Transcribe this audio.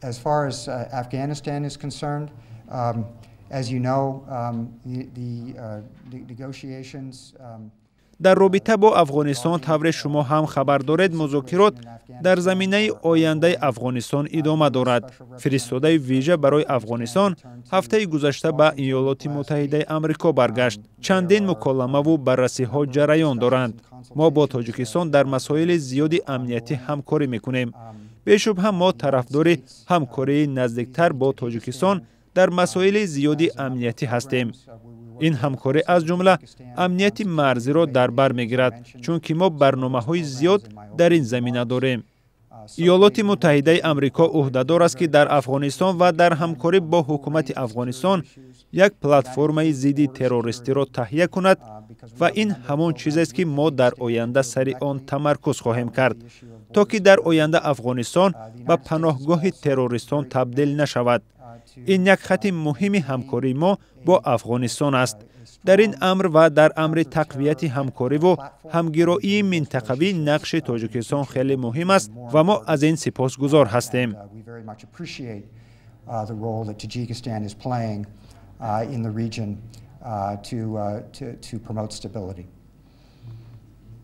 As far as Afghanistan is concerned, as you know, the negotiations Дар робита бо Афғонистон, тавре шумо ҳам хабар доред, музокирот дар заминаи ояндаи Афғонистон идома дорад. Фиристодаи вижа барои Афғонистон ҳафтаи гузашта ба Иёлоти Муттаҳидаи Амрико баргашт. Чандин муколамаву баррасиҳо ҷараён доранд. Мо бо Тоҷикистон дар масоили зиёди амниятӣ ҳамкорӣ мекунем. Бешубҳа, мо тарафдори ҳамкории наздиктар бо Тоҷикистон дар масоили зиёди амниятӣ ҳастем. Ин ҳамкорӣ аз ҷумла амнияти марзиро дар бар мегирад, чунки мо барномаҳои зиёд дар ин замина дорем. Иёлоти Муттаҳидаи Амрико ӯҳдадор аст, ки дар Афғонистон ва дар ҳамкорӣ бо ҳукумати Афғонистон як платформаи зидди террористиро таҳия кунад ва ин ҳамон чизест, ки мо дар оянда сари он тамаркуз хоҳем кард, то ки дар оянда Афғонистон ба паноҳгоҳи террористон табдил нашавад. Ин як хати муҳими ҳамкории мо бо Афғонистон аст. Дар ин амр ва дар амри тақвияти ҳамкориву ҳамгироии минтақавӣ нақши Тоҷикистон хеле муҳим аст ва мо аз ин сипосгузор ҳастем. The role that Tajikistan is playing in the region to promote stability.